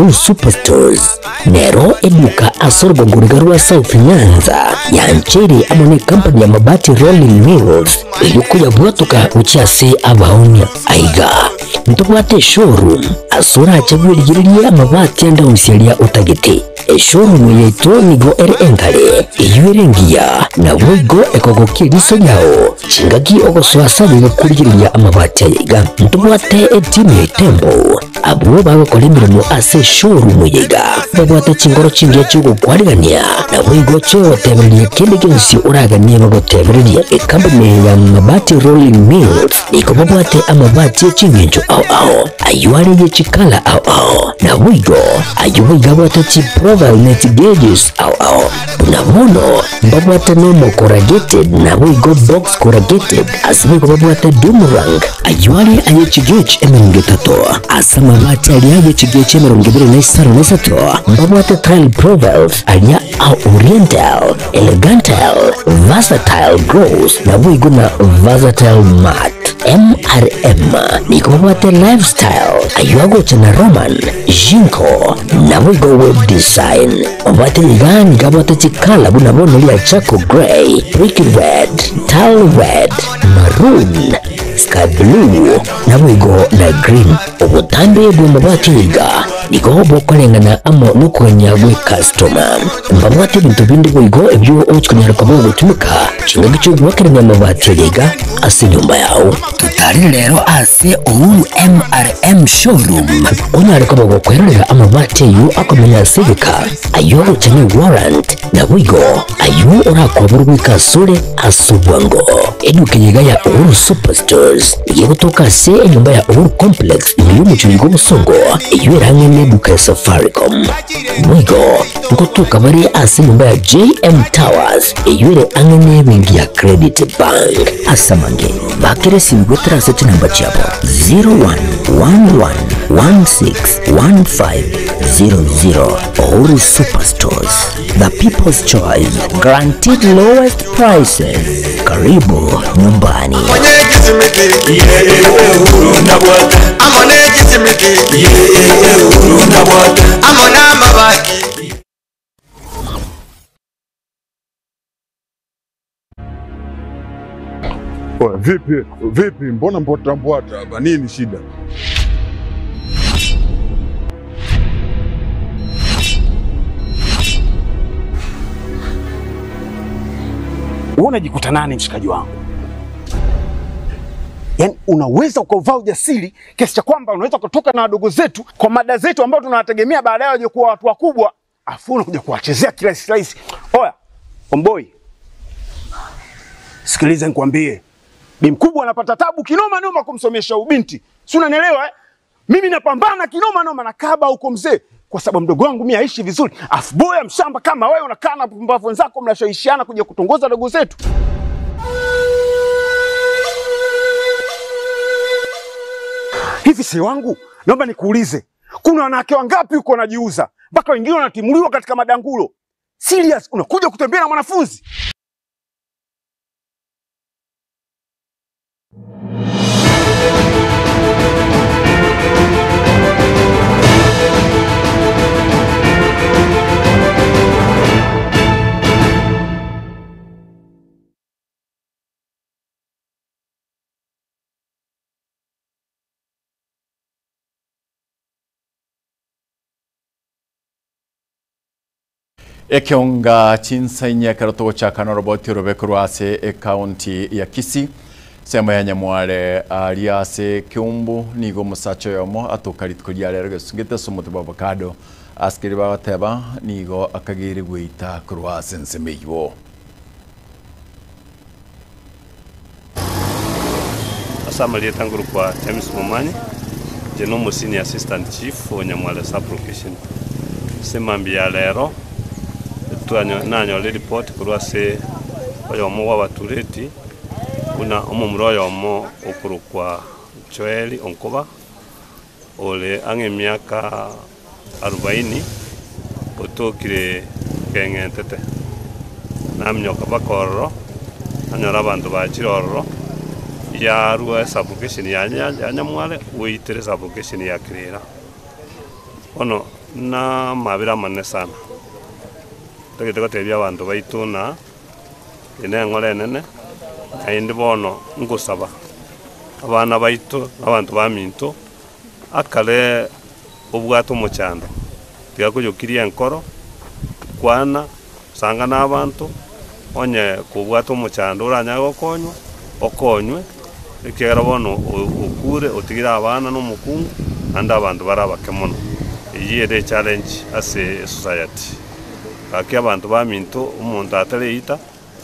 Uhuru Superstores nero eduka ase orogongo riga rwa South Nyanza yancheire amo ne company ya Mabati Rolling Mills eyio koyabwatoka gochia ase abaonia. Aiga ntobwate eshowroom ase orache bwerigererie amabati ande onsi aria otagete. Eshowroom yaito nigo ere enkare, eyio ere engiya, naboigo ekogokia eriso riao chingaki ogosoa ase aye gokorigereria amabati aya iga. Ntobwate etimu ya Itembo Abwo bagokora emeremo ase eshowroom eye iga babwate chingoro chingiya chi'ogokwarigania, naboigo chi'ogotebereria kende gionsi oraganie bagotebererie. Ecompany ya Mabati Rolling Mills nigo babwate amabati e chingencho ao ao, ayio are ye chikala ao ao, naboigo ayio boigo abwate chiprofile ne chigauges ao ao. Buna bono mbabwate normal corrugated naboigo box corrugated, ase boigo babwate doom rank, ayio are aye chigauge 30, ase amabati aria aye chigauge 23 mbabwate tile profiles aria a oriental, elegantal, versatile gloss naboigo na versatile matte. MRM nigo babwate lifestyle, ayio agocha na Roman, Jinko, naboigo web design. Obwate iga nigo abwate chikala buna bono ria charcoal grey, brick red, tile red, maroon, sky blue, naboigo na green. Obotambe bw'amabati iga nigo bokoreng'ana amo nokogania gw'ecustoma. Mbabwate ebinto binde boigo ebio ogochi konyara koba ogotumeka chingaki chi'ogoakerania amabati aya iga ase enyomba yao. Totarire rero ase Uhuru MRM Showroom onyare koba gokwerorera amabati ayio akomenya ase egeka, ayio agocha ne warrant, naboigo ayio orakwaborwe goika asore ase obwango. Eduka eye iga ya Uhuru Superstores nigo egotoka ase enyomba ya Uhuru Complex ime y'omochie oiga obosongo, eyio ere ang'e neduka ya Safaricom. Boigo ngotoka bare ase enyomba ya JM Towers eyio ere ang'e nebenki ya Credit Bank. Ase amange, bakera esimi goetera ase chinamba chiabo 0111161500. Uhuru Superstores, the people's choice, guaranteed lowest prices. Karibu nyumbani. Oya, vipi vipi, mbona mbwata mbwata hapa? Nini shida? Wewe unajikuta nani mshikaji wangu? Yaani unaweza ukauvaa ujasiri kiasi cha kwamba unaweza kutoka na wadogo zetu kwa mada zetu ambao tunawategemea baadaye waje kuwa watu wakubwa, afu unakuja kuwachezea kirahisi rahisi. Oya, omboi, sikiliza nikwambie, bi mkubwa anapata tabu kinoma noma kumsomesha ubinti, si unanielewa eh? Mimi napambana kinoma noma na kaba huko mzee, kwa sababu mdogo wangu mimi aishi vizuri, afu boya mshamba kama wewe unakaa na pumbavu wenzako mnashawishiana kuja kutongoza dogo zetu. Hivi si wangu, naomba nikuulize, kuna wanawake wangapi huko wanajiuza mpaka wengine wanatimuliwa katika madangulo? Serious, unakuja kutembea na mwanafunzi? Ekeonga chinsainya ekero togochaka na oroboti orobe korwa ase ekaunti ya Kisii semo ya Nyamware aria ase Kiumbu nigo omosacha oyomo atoka rituko ria rero gesungete ase omote bwa avocado asikeri bagoteba nigo akageire goita korwa ase ensemo eywo. Ase amarieta ngorokwa James Momanyi, inche na omo senior assistant chief o Nyamware sub location. Ase mambia ya rero, twanyo nanyora eripoti korwa ase oyomo bwa abatureti, buna omomura oyomo okorokwa Joel Onkoba, ore ang'e emiaka arubaini, otokire keng'entete. Naminyoka mpaka ororo, nanyora abanto bachire ororo, yarwa esublocation ya nya ya Nyamware goitera esublocation ya Kirira. Bono Na amabera amanene sana. Ntagete gotebia abanto baito ng'a eye neng'ora enene, naende bono ngosaba abana baito na abanto baminto, akare obwate omochando, tiga koyokiria enkoro, kwana, sanga na abanto, onye kobwate omochando oranyare gokonywa, okonywe, ekiagera bono okure otigire abana na omokungu, naende abanto bare abake mono. Eyio ere echallenge ase esociety. Gaki abanto baminto, omonto atareita,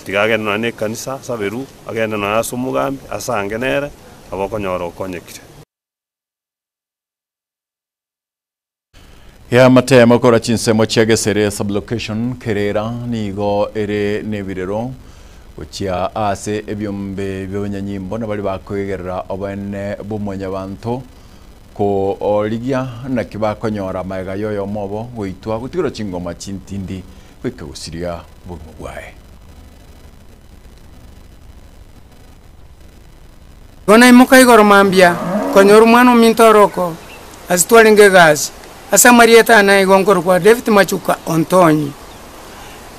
tiga agende nonya na ekanisa asaberwe, agende nonya ase omogambi, asange nere, nabo okonyora okonyekire. Eamate kora chinsemo chia Gesere sub-location Kerera nigo ere nebirero gochia ase ebiombe bi'abanyanyimbo na baria bakoegerera oboene bw'omwanyabanto korigia naki bakonyora magega y'oyomo obo goitwa gotigerwa chingoma chintindi goika gosiria obogima bwaye. Igo naimoka igoro mambia, nkanyora omwana ominto oroko ase twarenge egasi. Ase amarieta ane igo nkorokwa David Machuka Ontonyi.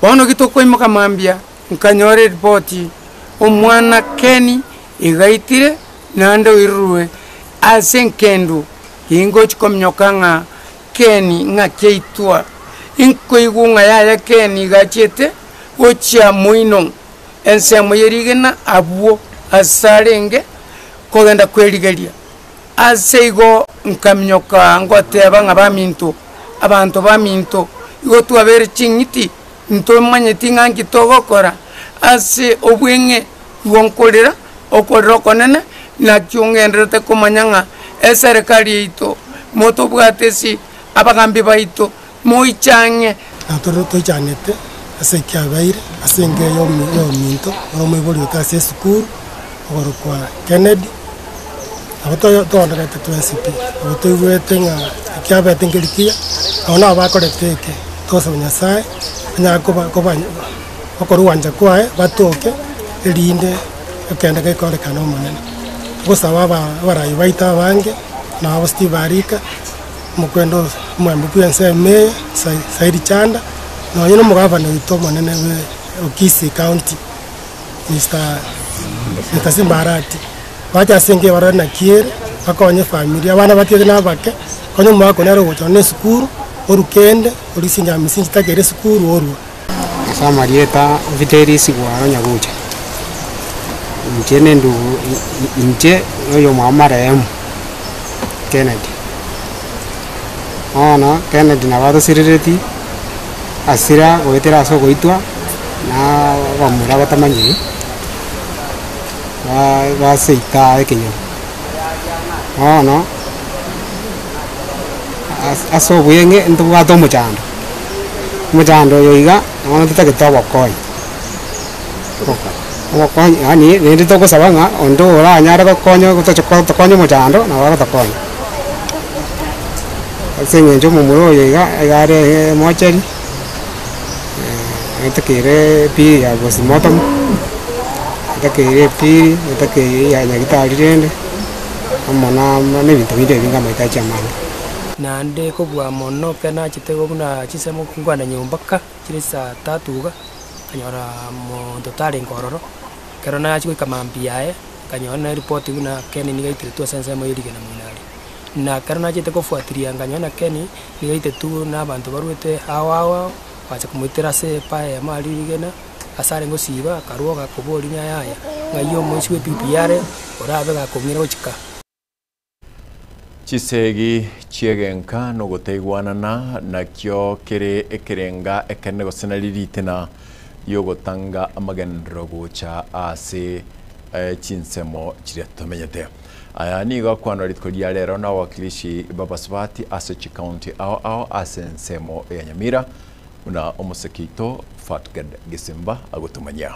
Bono gitokoimoka mambia, nkanyora eripoti, omwana Ken igaitire naende oirurwe ase enkendu ingochi kominyoka ng'a Ken ng'aki aitwa. Inkoigwa ng'a yaya Ken iga achiete gochia moino. Ensemo ye rigena abwo ase arenge kogenda kwerigeria. Ase igo nkaminyoka ngoteba ng'a baminto, abanto baminto, igo twabeire ching'iti, ntomanyeti ng'a nki togokora ase obweng'e. Igo nkorera okorera okonene, nakio ng'endererete komanya ng'a eserekari yaito motobwate ase abagambi baito, Moiche ang'e. Na tore toichanete ase ekiabeire ase enka y'ominto ore omoibori oito ase esukuru okorokwa Kennedy, nabo toonderete twensi pi, nabo toigwete ng'a ekiabete nkeri kiya, nabo nabo bakorete eke, togosaba Nyasaye anyare koba koba gokora ogwancha kwaye batoke erinde ekende gekorekane omonene. Togosaba aba abarai baito abange, nabo Steve Arika. Omokwenda omwembe bw'ensemo eye, Saidi Chanda, nonya na omogavana oito omonene bwe Kisii County, Mister Mister Simba Arati, bache ase enka eye barore naki ere, bakonye efamiri, abana batiete na abake, konya omwaka one nere ogocha nonye na esukuru, orwa kende, orisia nyamisi chitakeire esukuru orwa. Ase amarieta Viteris Gwaro Nyagucha, inche nendugu inche noyomwabo marehemu Kennedy. Bono Kennedy nabo atosirereti asira goetera ase ogoitwa na abamura batamanyiri baseita ekenyoro. Bono ase obweng'e ntobwate omochando. Omochando oyo iga, bono totagete obokonyi, obokonyi yaani rende togosaba ng'a onde oranyare gokonya gotocha gotokonya omochando nabo agotokonya. Ase eng'encho omomura oyo iga, iga are emochari, natakeire epili ya postmortem, natakeire epili, natakeire ya nyagetari rende, amo na na ebinto binde ebinge amahitaji amange. Naende kobua mono ekero nachete igo buna chinsemo nkwana nyomba ka, chire saa tatu iga, nkanyora monto tarenge ororo, ekero nachia goika mambia yaye, nkanyora na eripoti buna Ken nigo aiteretwe ase ensemo ya rigena moino aria. Na ekero nachete kofuatilia nkanyora ng'a Ken nigo aitetwe na abanto barwete ao ao ao, bagacha komoitera ase epaa eyemo aria rigena, ase arenge gosiba, akarwa gakoboria ng'a yaya, ng'ai omoisia bwa epikipiki are, orabe gakong'ira gochia ka. Chisegi chi'egenka na ogotaigwanana nakio kere ekerenga ekenene gose nario ritina ri'ogotanga amagenderero gocha ase chinsemo chiria tomenyete. Aya nigo akwanwa rituko ria rero na abawakilishi b'abasubati ase chikaunti ao ao ase ensemo ya Nyamira buna omoseke oito Fatged Gisimba agotomanyia.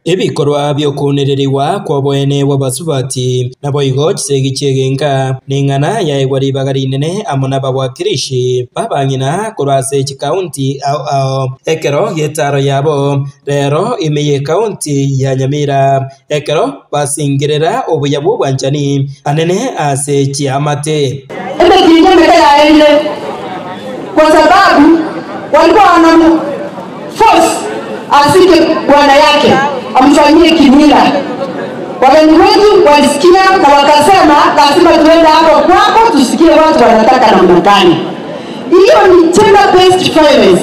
Ebikorwa bi'okounererigwa kw'oboene bw'abasubati, naboigo chisegi chi'egenka, neng'ana yaegwa ribaga rinene amo nabawakilishi b'abang'ina korwa ase chikaunti ao ao ekero gi'etaro yabo rero ime y'ekaunti ya Nyamira, ekero basingerera obuya bw'obwanchani anene ase chiamate. Emetinto emeke yaerire. kwa sababu walikuwa wanamu force asike bwana yake amfanyie kimila. Wageni wetu walisikia na wakasema lazima tuende hapo kwako tusikie watu wanataka namna gani. Hiyo ni gender based violence,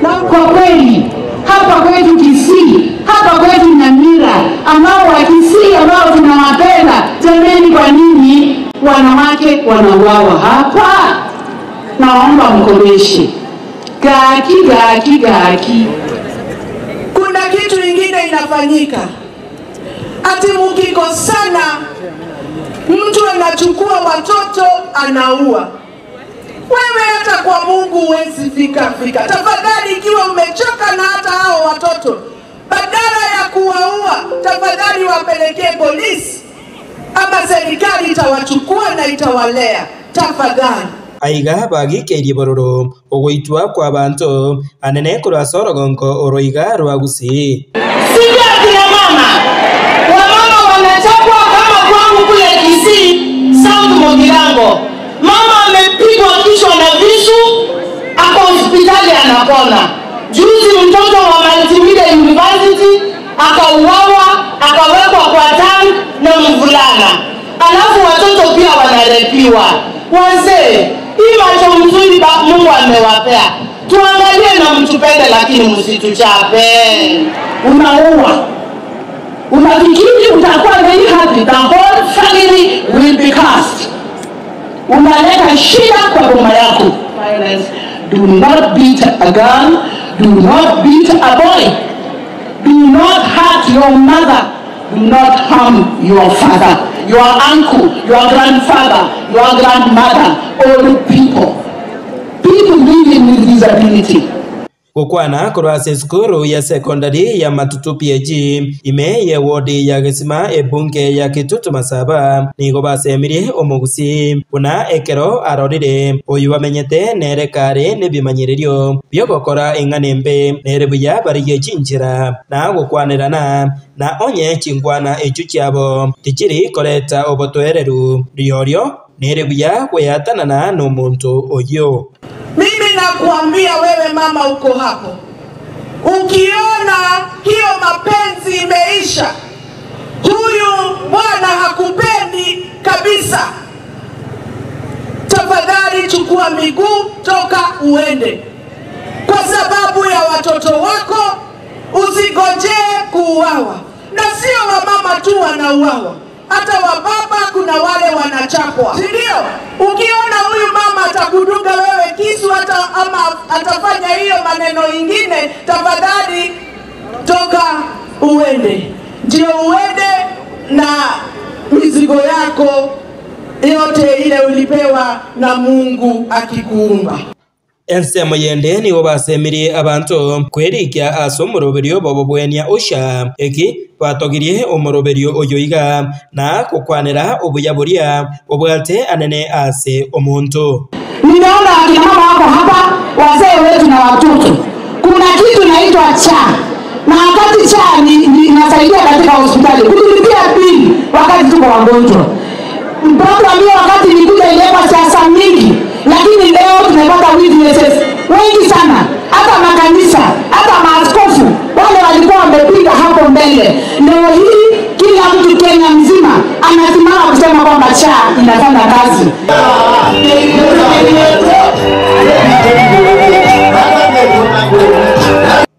na kwa kweli hapa kwetu Kisii, hapa kwetu Nyamira, ambao wa Kisii ambao tunawapenda, jameni, kwa nini wanawake wanauawa hapa? Naomba mkomeshe gaki gaki gaki. Kuna kitu ingine inafanyika, ati mkikosana, mtu anachukua watoto anaua. Wewe hata kwa Mungu huwezi fika fika. Tafadhali, ikiwa umechoka na hata hao watoto, badala ya kuwaua, tafadhali wapelekee polisi ama serikali itawachukua na itawalea. Tafadhali. Aiga bagikeirie bororo ogoitwa kwa banto anene korwa orogonko oroiga rwa Gusii. Sivyo akina mama, wamama wanachapwa kama kwangu kule Kisii, South Mugirango, mama amepigwa kichwa na visu, ako hospitali anapona. Juzi mtoto wa Multimedia University akauawa, akawekwa kwa tank na mvulana, alafu watoto pia wanarepiwa. Wazee, hii macho mzuri Mungu amewapea, tuangalie na mtupende, lakini msituchape. Unaua, unafikiri utakuwa very happy, the whole family will be cursed. Unaleta shida kwa boma yako. Violence. Do not beat a girl, do not beat a boy, do not hurt your mother, do not harm your father, your uncle, your grandfather, your grandmother, old people, people living with disability. Gukwana korwa ase esukuru ya secondary ya Matutu PAG ime ye wodi ya Gesima ebunge ya Kitutu Masaba nigo basemirie omogusi buna ekero arorire oyu bamenyete nere kare nebimanyererio biogokora eng'ana embe nere buya barigie chinchera na gokwanerana na onye chingwana echu chiabo tichiri koreta obotoereru riorio nere buya gweatanana na omonto oyo. Mimi nakuambia wewe mama uko hapo, ukiona hiyo mapenzi imeisha, huyu bwana hakupendi kabisa, tafadhali chukua miguu, toka uende, kwa sababu ya watoto wako. Usingojee kuuawa. Na sio wamama tu wanauawa, hata wababa kuna wale wanachapwa, si ndio? Ukiona huyu mama atakudunga wewe kisu hata ama atafanya hiyo maneno ingine, tafadhali toka uende, ndio uende na mizigo yako yote ile ulipewa na Mungu akikuumba. Ensemo yende nigo basemirie abanto kwerikia ase omoroberio bobo bwenia usha eki batogirie omoroberio oyo iga na gokwanera obuya buria obwate anene ase omonto. Ninaona akina mama wako hapa, wazee wetu na watoto. Kuna kitu inaitwa CHA, na wakati CHA ni inasaidia katika hospitali kutulipia bili wakati tuko wagonjwa. Mpaka mimi wakati nilikuja iliwekwa siasa mingi, lakini leo tumepata witnesses wengi sana, hata makanisa, hata maaskofu wale walikuwa wamepiga hapo mbele. Leo hii kila mtu Kenya mzima anasimama kusema kwamba CHA inafanya kazi.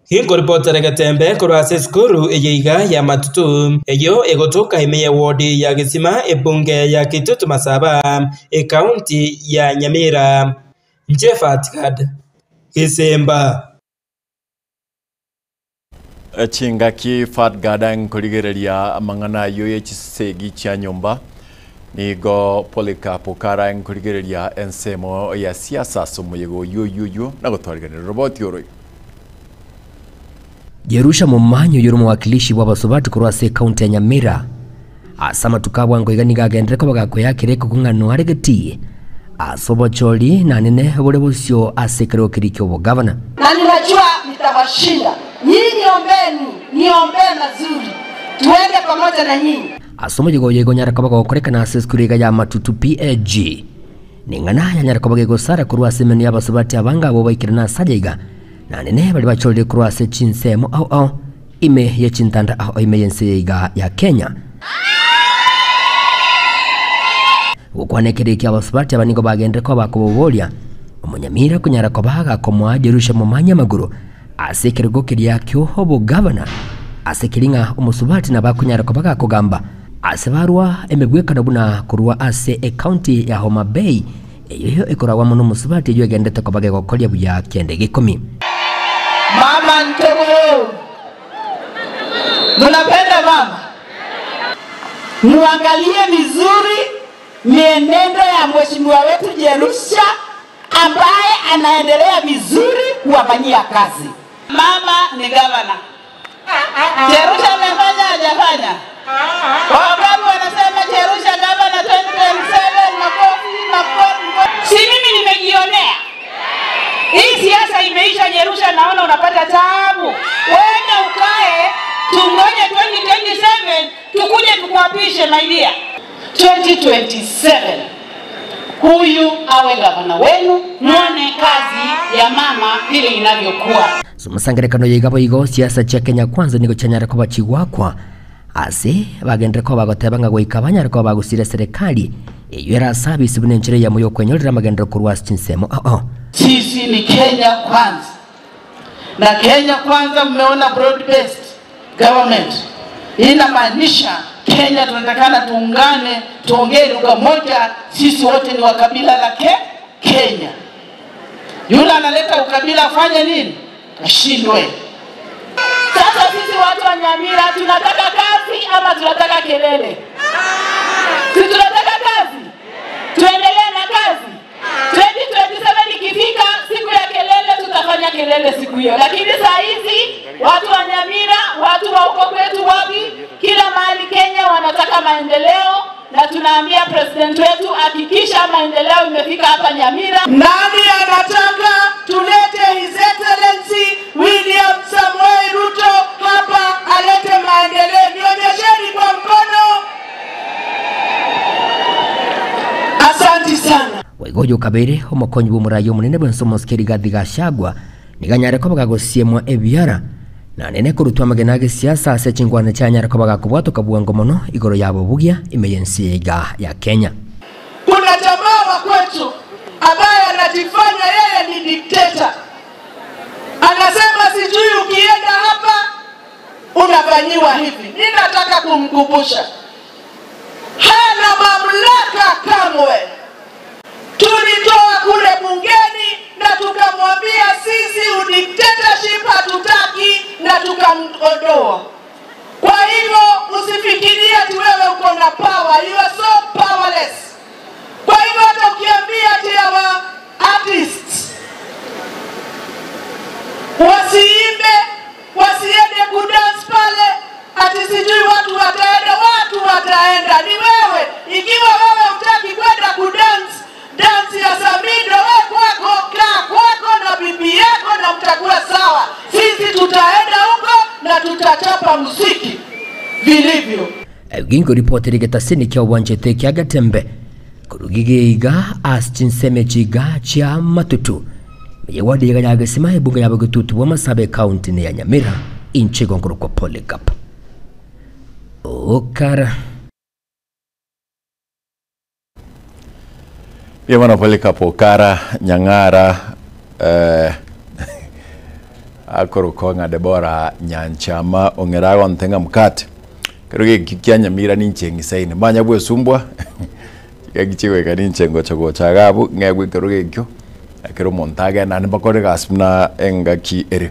Hinkoripotera Getembe korwa ase esukuru eyeiga ya Matutu eyo egotoka ime ya wodi ya Gesima ebunge ya Kitutu Masaba ekaunti ya Nyamira. Njefatgad Gisemba. Chingaki Fatgad nkorigereria mang'ana ayo ya chisegi chia nyomba nigo Polycarp Kara nkorigereria ensemo ya siasa ase omoyega oyo oyo na gotwariganera roboti oroyo. Jerusha Momanyo yuri mwakilishi wa basubati korwa ase kaunti ya Nyamira ase amatuko abwango iga nigo agenderere koba gakoyakire ekokong'ano aregeti ase obochori nanene bore bosio ase ekerego keria kia obogavana. Na ninajua nitawashinda. Nyinyi ombeni, niombee mazuri, tuende pamoja na nyinyi. Ase omoyega oyo igo nyara koba gokorekana ase esukuru iga ya Matutu PAG Ning'ana yanyare koba gegosara korwa ase emenwa y'abasubati abange abwo baikire nase aye iga, na nene baria bachorire korwa ase chinsemo ao ao ime ye chintanda ao ime y'ense eye iga ya Kenya. Gokwana ekero ekio abasubati aba nigo bagenderere koba bakoboboria omonyamira konyara koba agakomoa Jerusha momanye amagoro ase ekerogo keria ki'obogavana, ase keria ng'a omosubati nabo akonyara koba gakogamba ase barwa emegwekano buna korwa ase ecounty ya Homa Bay, eyoyo ekoragwa amo nomosubati eyio egenderete koba gegokoria buya kianda gekomi. Mama Ntogo, munapenda mama? Muangalie vizuri mienendo ya mheshimiwa wetu Jerusha ambaye anaendelea vizuri kuwafanyia kazi. Mama ni gavana. Jerusha amefanya hajafanya? Wangapi wanasema Jerusha gavana 2027? Makofi, makofi. Si mimi nimejionea. Hii siasa imeisha Jerusha, naona unapata taabu. Wewe ukae tungoje 2027 tukuje tukuapishe my dear. 2027 huyu awe gavana wenu, muone kazi ya mama vile inavyokuwa. Somosangerekano yaiga boigo siasa chia Kenya Kwanza nigo chianyare koba chigwakwa ase bagenderere koba bagoteba ng'a goika banyare koba bagosira eserekari eyio ere ase abisi buna enchera eyemo y'okwenyorera amagenderero korwa ase chinsemo ao ao. Sisi ni Kenya Kwanza, na Kenya Kwanza mmeona broad based government inamaanisha Kenya tunatakana tuungane, tuongee lugha moja. Sisi wote ni wa kabila la ke Kenya. Yule analeta ukabila afanye nini? Ashindwe. Sasa sisi watu wa Nyamira tunataka kazi ama tunataka kelele? Si tunataka kazi, tuendelee na kazi. 2027 ikifika, siku ya kelele, tutafanya kelele siku hiyo, lakini saa hizi watu wa Nyamira, watu wa huko kwetu, wapi, kila mahali Kenya wanataka maendeleo, na tunaambia president wetu hakikisha maendeleo imefika hapa Nyamira. Nani anataka tulete His Excellency William Samoei Ruto hapa alete maendeleo? Nionyesheni kwa mkono. Asanti sana. Boigo oyo okabeire omokonyi bw'omoraia omonene bw'ense omosike Rigathi Gachagua nigo anyare koba gagosiemwa ebiara na nene korutwa amagena a gesiasa ase chinkwana chianyare koba gakobwatoka bwango mono igoro y'abobugia ime y'ense eye iga ya Kenya. Kuna jamaa wa kwetu ambaye anajifanya yeye ni dikteta, anasema sijui ukienda hapa unafanyiwa hivi. Ninataka kumkumbusha hana mamlaka kamwe. Tulitoa kule bungeni na tukamwambia sisi udictatorship hatutaki, na tukamwondoa. Kwa hivyo usifikirie ati wewe uko na power, you are so powerless. Kwa hivyo hata ukiambia ati our artists wasiimbe, wasiende kudance pale, ati sijui watu wataenda, watu wataenda. Ni wewe, ikiwa wewe hutaki kwenda kudance dance ya Samido, wewe kwako, kaa kwako na bibi yako na mtakuwa sawa. Sisi tutaenda huko na tutachapa muziki vilivyo. Gingo ripoti rigetasini kia obwanchete kia Gatembe koruga iga ase chinsemo chiga chia Matutu eye ward iga ya Gesima ebunge ya Bogetutu bwa Masabe ekaunti ne ya Nyamira inche igo nkorokwa Polycarp Okara. Mbuya mono Polycarp Okara Nyang'ara eh, akorokwa ng'a Debora Nyanchama ong'era agonte ng'a mkate kero geki kia Nyamira ninche ng'isaine manya bwesumbwa chigaki chigoika ninche ngocha gocha iga abwo ng'egwe ekero gekio ekero omonto agenda naende mbakore egasi buna engaki ere.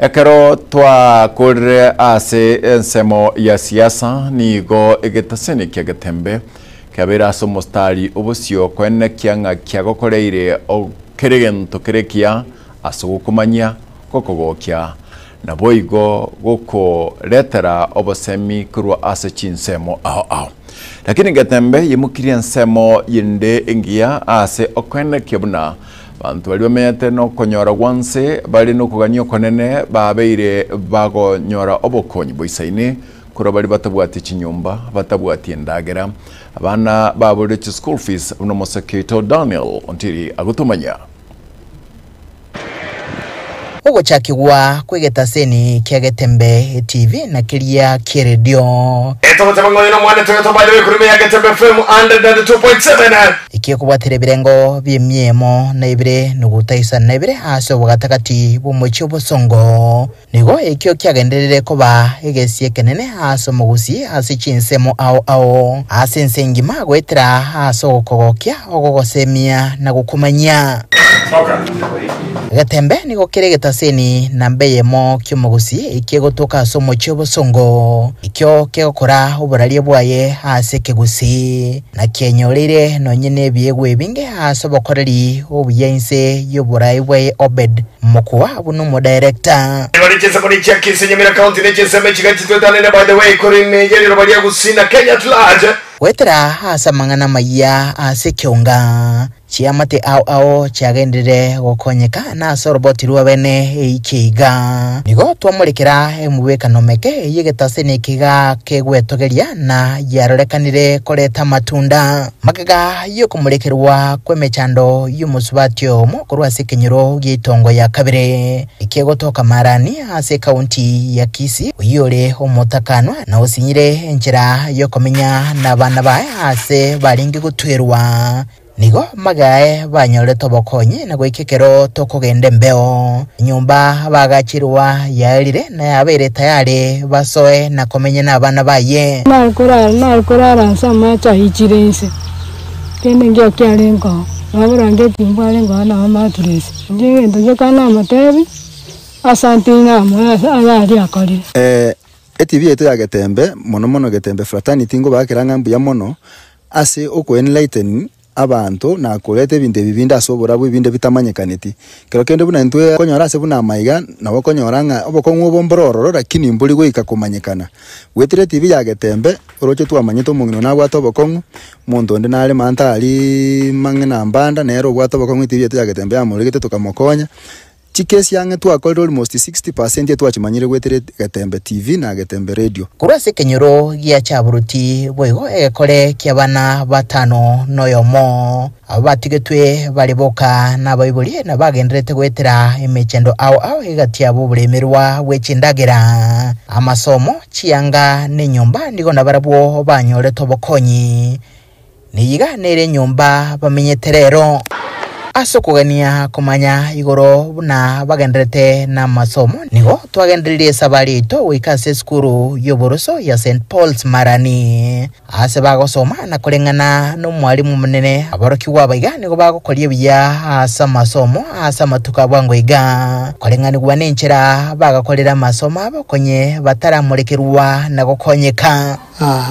Ekero twakorire ase ensemo ya siasa nigo egetaseni kia Getembe kiabeire ase omostari obosio koenekia ng'a kiagokoreire kera egento kere ekiya ase ogokomanyia gokogokia, naboigo gokoretera obosemi korwa ase chinsemo ao ao. Lakini Getembe yaimokirie ensemo yende engiya ase okoenekia buna Abanto baria bamenyete nokonyora gwanse bare nokogania okonene babeire bagonyora obokonyi boisaine. Korwa baria batabwati chinyomba, batabwati endagera, abana baborire chischool fees buna omoseke oito Daniel Ontiri agotomanya. Ogochakigwa kw'egetaseni kia Getembe TV na keria ki'eredio. Etogoteba ng'a oyo nomwana toyoto by the way korwa ime ya Getembe FM 102.7. Ekiekobwatera ebirengo bi'emiemo na ibere nuguta isano na ibere ase obogatagati bw'omochie obosongo. Nigo ekio kiagenderire koba egesie ekenene ase omogusii ase chinsemo ao ao ase ense engima goetera ase ogokogokia, ogogosemia na gokomanyia. Getembe nigo kere egetaseni namba eyemo ki'omogusii ekegotoka ase omochie obosongo, ekio kegokora oboraria bwaye ase ekegusii, na kienyoreire nonye nebiegwa ebinge ase obokoreri obuya inse y'oborai bwaye Obed Mokua buna omodirector. Ebare chinsemo ne chia Kisii, Nyamira County ne chinsemo echiga chitwetanene by the way kore ime y'eriroba ria Gusii na Kenya at large. Goetera ase amang'ana amayia ase ekeonga, chiamate ao ao chiagenderire gokonyeka na ase oroboti rw'abene eike iga. Nigo twamorekera emobwekano meke y'egetaseni ekiga kegwetogeria na yarorekanire koreta amatunda. Magega y'okomorekerwa kw'emechando y'omosubati oyomo korwa ase ekenyoro gi'eitongo ya kabere ekegotoka Marani ase ekaunti ya Kisii, oyio ore omotakanwa na osinyire enchera y'okomenya nabana baye aase barenge gotwerwa. Nigo magae banyorete obokonyi na goika ekero tokogenda embeo. Enyomba bagachirwa yaerire na yabeire tayari basoe na komenya nabana baye. Nare korara, nare korara ase amache aichire inse, kende nkio kiarenge oo, nabo burangeti mbwarenge oo nabo mattress. Inche egento gioka namotebi, asante namoe ase ayaria akorire. Etibi yaito ya Getembe, mono mono Getembe Fraternity nkobakera ng'a mbuya mono ase okoenlighten abanto na koreta ebinto ebi binde ase oborabu ebinde bitamanyekaneti. Kero kende buna intwe okonyora ase buna amaiga nabo okonyora ng'a obokong'u obo mbore ororo lakini mbori goika komanyekana. Goetera etibi ya Getembe oroche twamanyete omong'ina one nabwate obokong'u, omonto onde nare manta aria mang'ina mbanda nere obwate obokong'u etibi yaito ya Getembe yamoregete tokamokonya. Chikesi ang'e twakorire almost 60 percent etwachimanyire goetera Getembe TV na Getembe Radio. Korwa ase ekenyoro gia Chaburuti boigo egekore ki'abana batano noyomo, abwo batigetwe bare boka nabaibori na bagendererete goetera emechendo ao ao egati yabo oboremerwa bwe chindagera, amasomo, chianga na enyomba nigo nabarabwo banyorete obokonyi. Niyiga nere enyomba bamenyete rero. Ase okogania komanya igoro buna bagendererete namasomo, nigo twagendererie esabari yaito goika ase esukuru y'oboroso ya St. Paul's Marani, aase bagosoma na koreng'ana nomwalimu omonene. Aborokigwa aba iga nigo bagokoria buya ase amasomo ase amatuko a bwango iga, koreng'anigwa nenchera bagakorera amasomo abo konye bataramorekerwa na gokonyeka.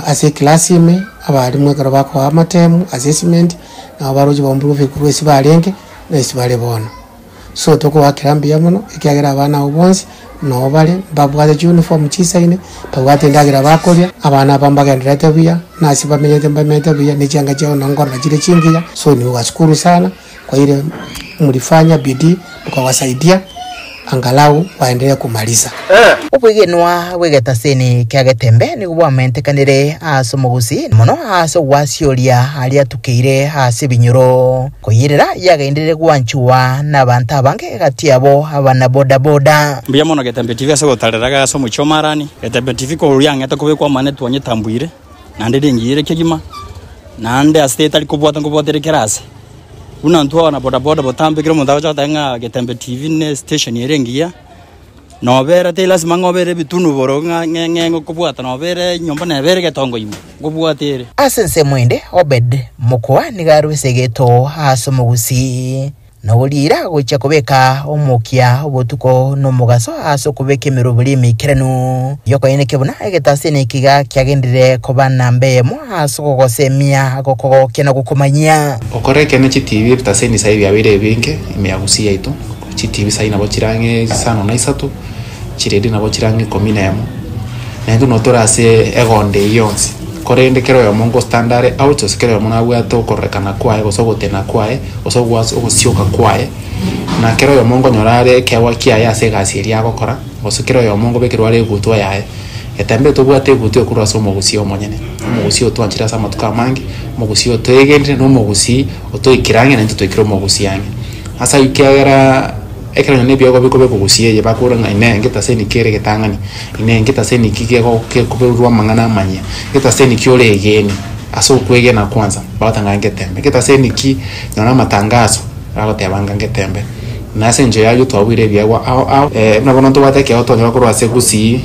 Ase eclass ime, abalimu ekero bakoa amatemu, assessment, nabo baroche baimprove korwa ase barenge na ase bare bono. So tokoakera mbuya mono ekiagera abana abwo bonsi noo bare, mbabwate chiuniform chisaine, mbabwate endagera bakoria, abana aba mbagendererete buya, na ase bamenyete mbamenyete buya, ne chianga chiabo nabo nkorora chire chingiya, so niwashukuru sana kwa ile mlifanya bidii mkawasaidia angalau waendelee kumaliza. Obwegenwa bw'egetaseni kia Getembe nigo bwamentekanire ase omogusii mono ase ogwasioria aria atukeire ase ebinyoro. Koyerera yagenderire gwanchwa nabanto abange egati yabo abana bodaboda. Mbuya mono Getembe TV ase ogotarera iga ase omochie o Marani. Getembe TV korwa riang'ete kobekwa amang'ana twanyetambwire, naende ringire kegima, naende ase etari kobwata nkobwatere kera ase. Buna intwe abana bodaboda botambe kera omonto agocha goteba ng'a Getembe TV ne station ere engiya, nobera teri lasima ng'a obere ebitunu igoro ng'a ng'e ng'e ngokobwata nobere enyomba neba ere egetongo ime, nkobwate ere. Ase ensemo ende, Obed mokoa nigo arwese egeto ase omogusii. Nogoriira gochia kobeka omokia obotuko na omogaso ase okobeka emeroberi emeikeranu y'okoenekia buna egetasini ekiga kiagenderire koba namba eyemo ase ogogosemia, gokogokia na gokomanyia. Okore ekeene chitibi ebitaseni sai biabeire ebinge ime ya Gusii yaito, chitibi sai nabo chire ang'e isano na isato, chiredio nabo chire ang'e ikomi na emo, naintwe nabo tore ase egonda eyio yonsi. Korende kera oyomo ngostand are out gose kera oyomo nabwate okororekana kwaye gose ogotena kwaye, gose ogwas ogosioka kwaye, na kera oyomo nkonyora are ekeegwa kiaye ase egasi eria agokora, gose kera oyomo nkobekerwa are egutwa yaye. Getembe tobwate ebutu ekorwa ase omogusii omonyene, omogusii otwanchire ase amatuko amange, omogusii otoegenire na omogusii otoikire ang'e naintwe toikire omogusii ang'e. Ase ayio kiagera ekero nonye na ebiegwa bikobekwa gusii eye bakore ng'a inee ngetaseni kere egetang'ani, inee ngetaseni ki gego gekoberwa amang'ana amanyia, ngetaseni ki oregene ase okwegena kwanza bagoteba ng'a ngetembe, ngetaseni ki nonye na amatangazo bagoteba ng'a ngetembe. Na ase engencho y'ayio twabuire ebiegwa ao ao, buna bono ntobwate ekeegwa twanyora korwa ase Gusii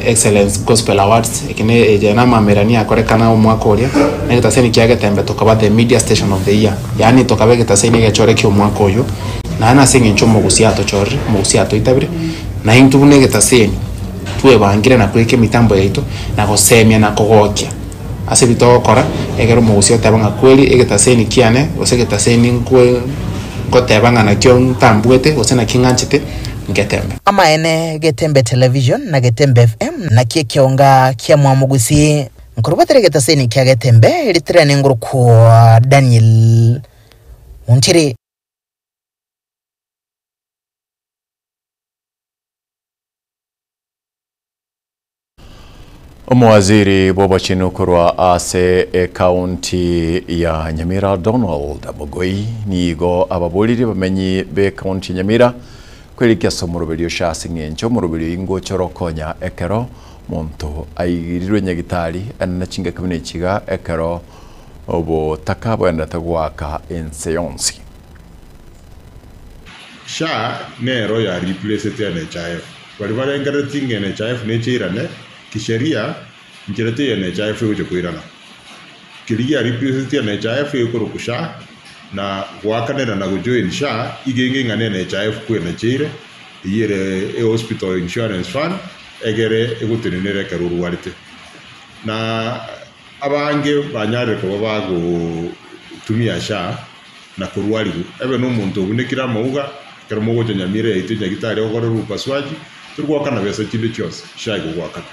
Excellence Gospel Awards, eke ne eye namamerani akorekana omwaka oria, na egetaseni kia Getembe tokaba the media station of the year, yaani tokaba egetaseni egechore kia omwaka oyio, naende ase eng'encho omogusii atochorire, omogusii atoitabire, na intwe buna egetaseni twebangire na koika emitambo yaito, na gosemia na kogokia ase ebi togokora, ekero omogusii oteba ng'a kweri egetaseni kiane, gose egetaseni nkwe ngoteba ng'a nakio ntambuete gose naki ng'anchete, ngetembe. Amaene, Getembe Television na Getembe FM nakio ekeonga kia Mwamogusi. Nkorubatera egetaseni kia Getembe ritirane ngorokwa Daniel Ontiri. Omowaziri bw'obochenu korwa ase ekaunti ya Nyamira Donald Mogoi nigo ababoririe abamenyi b'ekaunti ya Nyamira kwerikia ase omoroberio ocha ase eng'encho omoroberio oyio ngocha orokonya ekero monto aigirirwe nyagitari ane chingaki buna echiga ekero obotaka bwaenderete goaka ense yonsi. SHA nero ya replacete NHIF. Baria barengereretie ng'a NHIF necheirane, kisheria nchera teiyo NHIF egocha koirana. Keria gia replaceti NHIF ekorokwa SHA na goakanera na gojoin SHA iga enge ng'a ne NHIF kwenacheire, eyio ere ehospital insurance fund egere egotenenere ekero orwarete. Na abange banyarire koba bagotumia SHA na korwarigwa. Ebe nomonto obunekire amauga, ekero mogocha nyamira yaito nyagitari ogokorerwa upasuaji, tori goakana besa chinde chionsi, SHA egogoakana.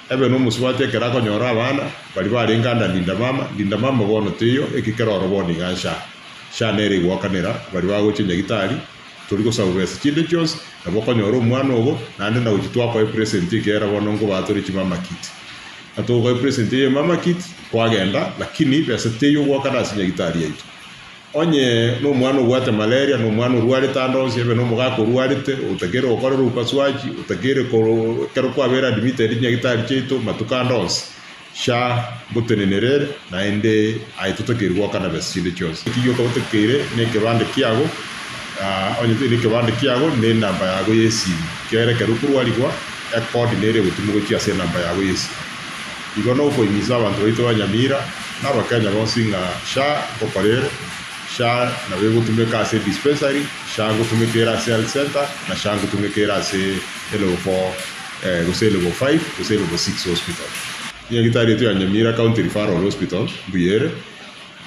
Ebe nomosubati ekero akonyora abana, baria barenge under Linda Mama, Linda Mama bono teiyo, eki kere oro bono iga SHA. SHA nere egoakanera baria bagocha nyagitari, tori gosaba besa chinde chionsi, nabo okonyora omwana ogo, naende nagochia twakoa epresent ekiagera bono nkobaa tore chimama kit. Na togokoa epresent eye emama kit, kwagenda, lakini besa teiyo ogoakana ase nyagitari yaito. Onye nomwana obwate malaria, na omwana orwarete ande onsi, ebe nomogaka orwarete, otakeire gokorerwa upasuaji, otakeire koro ekero kwabeire admitted nyagitari chiaito matuko ande onsi, SHA ngotenenera ere, naende aye totakeire goakana besa chinde chionsi. Eki gioka otakeire na ekebande kiago, onye teri nekebande kiago, na enamba yago ya esimu, ekiagera ekero okorwarigwa, ekodi nere egotumwa gochia ase enamba yago ya esimu. Igo nokoimisa abanto baito ba Nyamira na Abakenya bonsi ng'a SHA ngokora ere, SHA nabo egotumeka ase edispensary, SHA ngotumeka ere ase health centre, na SHA ngotumeka ere ase elevel 4 gose elevel 5 gose elevel 6 hospital. Nyagitari yaito ya Nyamira County Referral Hospital mbuya ere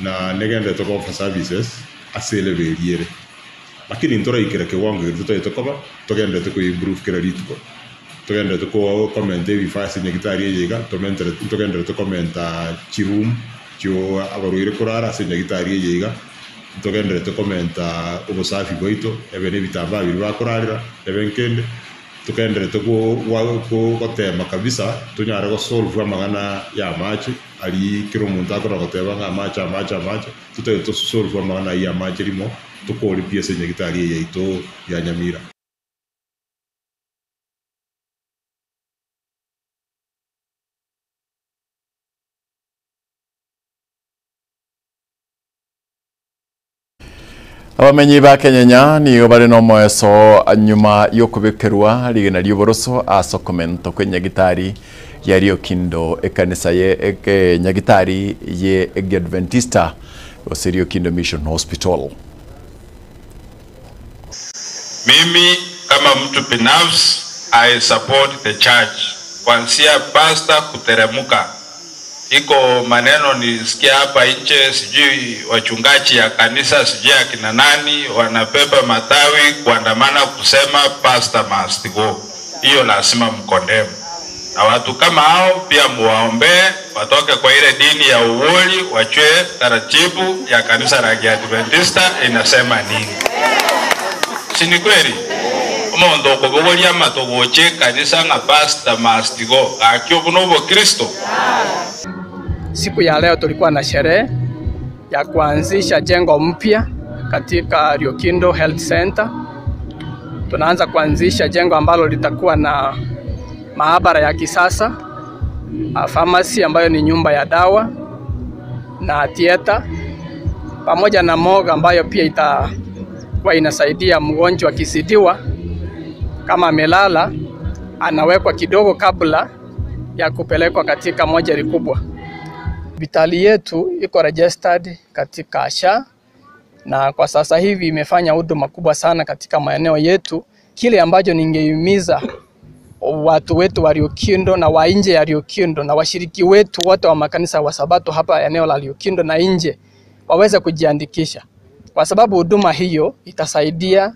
na negenderete go offer services ase elevel eria ere. Lakini ntoraikera kewango keria totagete koba, togenderete ko improve kera rituko. Togendererete komenta ebifaa ase nyagitari eye iga, ntogendererete komenta chiroom chio abarwaire korara ase nyagitari eye iga, ntogendererete komenta obosafi bwaito, ebe na ebitambaa biria bakorarera, ebe nkende, togendererete gotema kabisa tonyare gosolve amang'ana ya amache aria kera omonto akona goteba ng'a amache amache amache, totagete tosolve amang'ana ayio ya amache rimo, tokore pi ase nyagitari eye yaito ya Nyamira. Abamenyi ba Kenyenya nigo bare nomoeso nyuma y'okobekerwa rigena ri'oboroso ase okomento kw'enyagitari ya Riokindo ekanisa ye enyagitari ye Egiadventista gose Riokindo Mission Hospital. Mimi kama mtu binafsi I support the church kuanzia pastor kuteremuka. Iko maneno nilisikia hapa nje, sijui wachungaji ya kanisa sijui akina nani wanabeba matawi kuandamana kusema pastor must go. Hiyo lazima mkondemu, na watu kama hao pia muwaombee watoke kwa ile dini ya uwoli, wachue taratibu ya kanisa la Kiadventista inasema nini. Si ni kweli? Omonto okobogoria amato gocha ekanisa ng'a pastor must go, gaki obwo nobokristo? Siku ya leo tulikuwa na sherehe ya kuanzisha jengo mpya katika Riokindo Health Center. Tunaanza kuanzisha jengo ambalo litakuwa na maabara ya kisasa, pharmacy ambayo ni nyumba ya dawa na theater pamoja na morgue ambayo pia itakuwa inasaidia mgonjwa akisidiwa, kama amelala anawekwa kidogo kabla ya kupelekwa katika mojari kubwa. Hospitali yetu iko registered katika SHA na kwa sasa hivi imefanya huduma kubwa sana katika maeneo yetu. Kile ambacho ningehimiza watu wetu wa Riokindo na wa nje ya Riokindo na washiriki wetu wote wa makanisa wa Sabato hapa eneo la Riokindo na nje waweze kujiandikisha, kwa sababu huduma hiyo itasaidia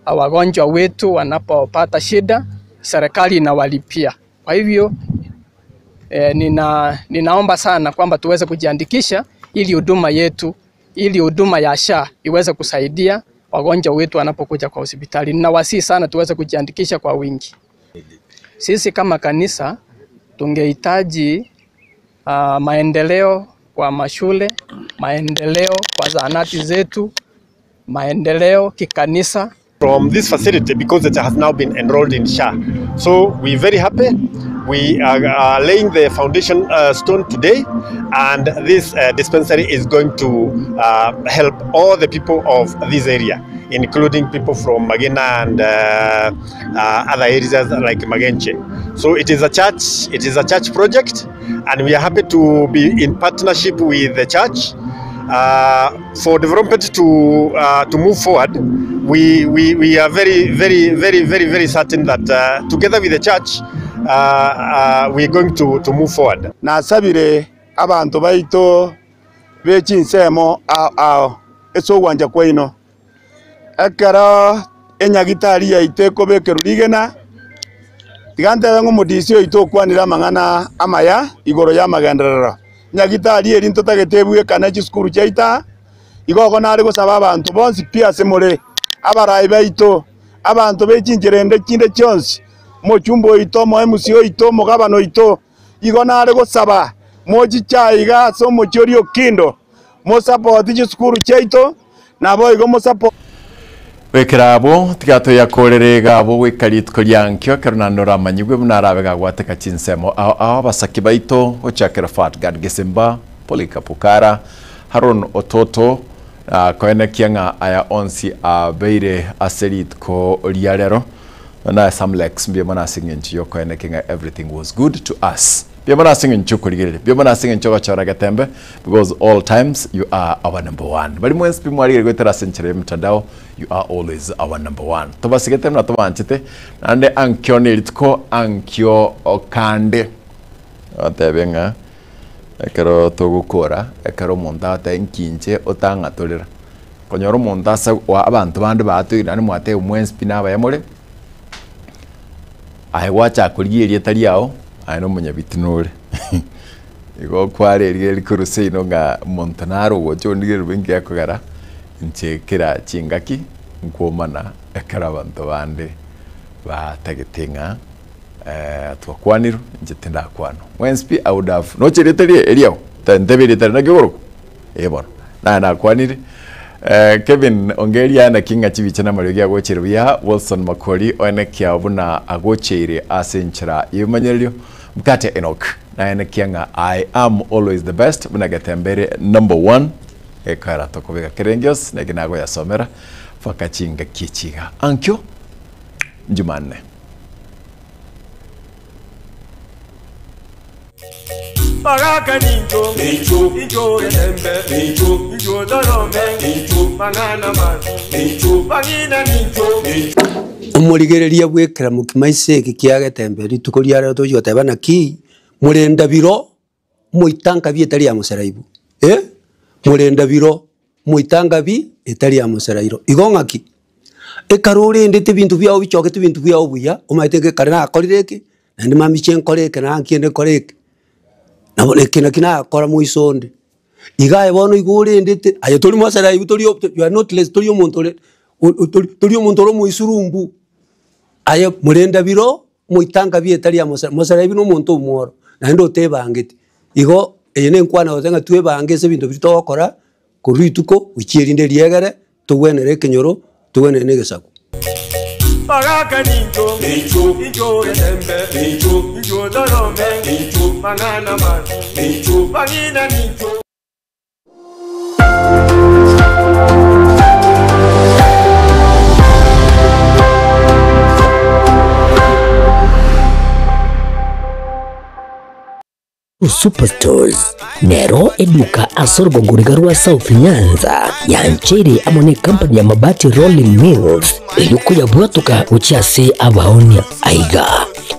wagonjwa wetu wanapopata shida, serikali inawalipia. Kwa hivyo ninaomba sana kwamba tuweze kujiandikisha ili huduma yetu, ili huduma ya SHA iweze kusaidia wagonjwa wetu wanapokuja kwa hospitali. Ninawasihi sana tuweze kujiandikisha kwa wingi. Sisi kama kanisa tungehitaji maendeleo kwa mashule, maendeleo kwa zahanati zetu, maendeleo kikanisa. From this facility because it has now been enrolled in SHA. So we're very happy. We are laying the foundation stone today, and this dispensary is going to help all the people of this area, including people from Magena and other areas like Magenche. So it is a church, it is a church project, and we are happy to be in partnership with the church. For development to move forward, we are very, very, very, very, very certain that together with the church, we are going to move forward. Nasabire abantu baito bechinsemo ao esogwanja kwaino ekero enyagitari yaito ekobekerwa rigena tigantebe ng'o omodisi oito okwanire amang'ana amaya igoro ya amagenderero nyagitari eri ntotagete ebwekane chisukuru chiaita igogo nare gosaba abantu bonsi pi ase more abarai baito abanto bechincherende chinde chionsi mochumba oito mo MC oito mogabana oito igo nare gosaba mochichaiga ase omochi oria Okindo mosapoti chisukuru chiaito nabo igo mosapo Wekera abo tigatoyakorere gabo gwika rituko ryankio ekero naende oramanyigwe buna arabe gagwateka chinsemo ao ao abasaki baito gochakera Fatgad Gesimba Polika Pukara Haron Ototo koenekia ng'a aya onsi abeire ase rituko ria rero na Samlex mbia mona ase eng'encho yokoenekia ng'a everything was good to us mbia mona ase eng'encho okorigereria mbia mona ase eng'encho ogochora getembe because all times you are our number one bari mwensi pi mwarigere gwetera ase enchera ya mtandao you are always our number one tobasigete muna tobanchete naende ankio na erituko ankio okande otebe ng'a ekero togokora ekero omonto agoteba nkinche otang'atorera konyora omonto ase wa abanto bande batoire naende mwateba mwensi pi nabaye more aye gwachaka korigia erieta riago aye na omonyabiti nore igo kwarerire rikoro seino ng'a omonto nare ogocha ondigereri benki ekogera inche kera chingaki nkwomana ekero abanto bande batagete ng'a twakwanirwe inche tindakwanwa mwensi pi I would have noche erieta rie eriao ntebe erieta riria naki okorokwa eh bono naye nakwanire Kevin Ongeria naki ng'a chibicha na amariogi agocheire buya Wilson Makori oenekia buna agocheire ase enchera y'ebimanyererio Mkate Enoch naenekia ng'a I am always the best buna getembere number one ekera tokobeka kerengios naki nagoyasomera mpaka chingaki echiga ankio Jumanne. Bagaka nincho, nincho, nincho getembe, nincho, nincho torome, nincho, mang'ana masu, nincho, bang'ina nincho, nincho. Omorigereria bw'ekera mokima ase eke kia getembe rituko ria rero tochi goteba naki, morenda biro moitanka bi etari ya moseraibu eh, morenda biro moitanka bi etari ya moserairo. Igo ng'aki, ekero orendete ebinto biago bichogete ebinto biago buya, omanyete ng'a ekare nakorire eke, naende mamiche nkore eke na nkiende nkore eke. Nabo eke naki nakora moiso onde. Iga aye bono igo orendete, aye tori moseraibu tori you are not less tori omonto ore tori omonto ore omoisurumbu. Aye morenda biro, moitanka bieta ria mosara, mosara ebi na omonto omworo, naende otebangeti. Igo, eye na enkwana gose ng'a twebange ase ebinto biria togokora, korwa rituko gochia erinde riegere, togwenere ekenyoro, togwenere na egesaku. Bagaka nincho, incho getembe, incho torome, mang'ana mabi, bang'ina nincho. Superstores nero eduka ase orogongo riga rwa South Nyanza yancheire amo ne company ya Mabati Rolling Mills erio koyabwatoka gochia ase abaonia. Aiga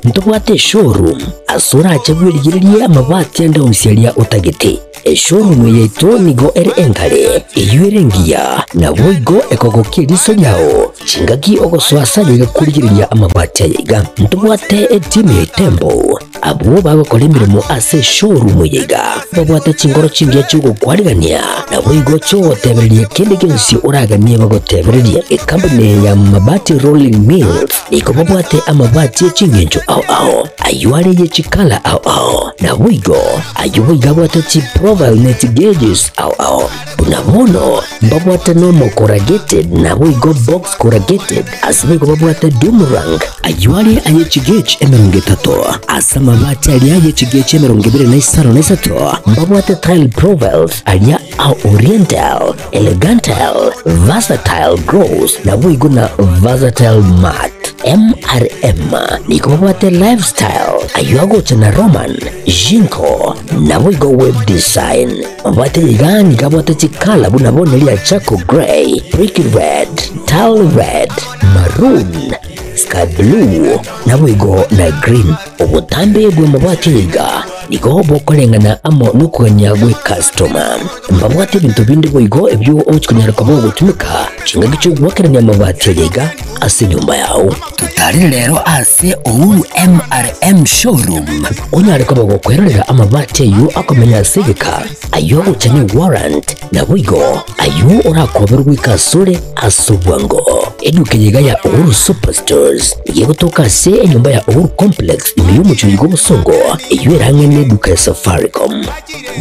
ntobwate eshowroom ase orache bwerigererie amabati ande onsi aria otagete. Eshowroom yaito nigo ere engare eywo ere engiya naboigo ekogokia eriso riao chingaki ogosoa ase aye iga korigereria amabati aya iga. Ntobwate etimu ya Itembo Abwo bagokora emeremo ase eshowroom eye iga babwate chingoro chingiya chi'ogokwarigania, naboigo chi'ogotebereria kende gionsi oraganie bagotebererie. Ekampuni eye ya Mabati Rolling Mills nigo babwate amabati e ching'encho ao ao, ayio are ye chikala ao ao, naboigo ayio boigo abwate chiprofile ne chigauges ao ao. Buna bono mbabwate normal corrugated naboigo box corrugated, ase boigo babwate doom rank, ayio are aye chigauge 30, ase amabati aria aye chigauge 25, mbabwate tile profiles aria a oriental, elegantal, versatile gloss naboigo na versatile matte. MRM nigo babwate lifestyle, ayio agocha na Roman, Jinko, naboigo web design. Mabwate iga nigo abwate chikala buna bono ria charcoal grey, brick red, tile red, maroon, sky blue, naboigo na green. Obotambe bw'amabwate iga nigo bokoreng'ana amo nokogania gw'ecustoma. Mbabwate ebinto binde boigo ebio ogochi konyara koba ogotumeka chingaki chi'ogoakerania amabati aya iga ase enyomba yao. Totarire rero ase Uhuru MRM Showroom onyare koba gokwerorera amabati ayio akomenya ase egeka, ayio agocha ne warrant, naboigo ayio orakoberwe goika asore ase obwango. Eduka eye iga ya Uhuru Superstores nigo egotoka ase enyomba ya Uhuru Complex ime y'omochie oiga obosongo, eyio ere ang'e neduka ya Safaricom.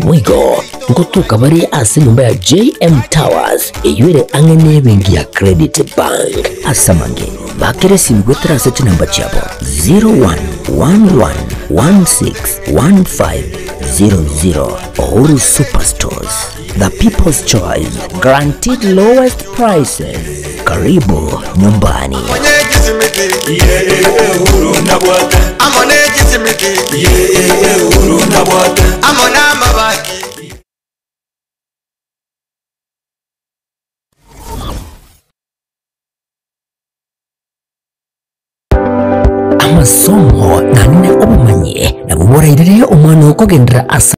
Boigo ngotoka bare ase enyomba ya JM Towers eyio ere ang'e nebenki ya Credit Bank. Ase amange, bakera esimi goetera ase chinamba chiabo 0111161500. Uhuru Superstores, the people's choice, guaranteed lowest prices. Karibu nyumbani. Amasomo naende obomanyi nabwo borairire omwana okogenderera ase.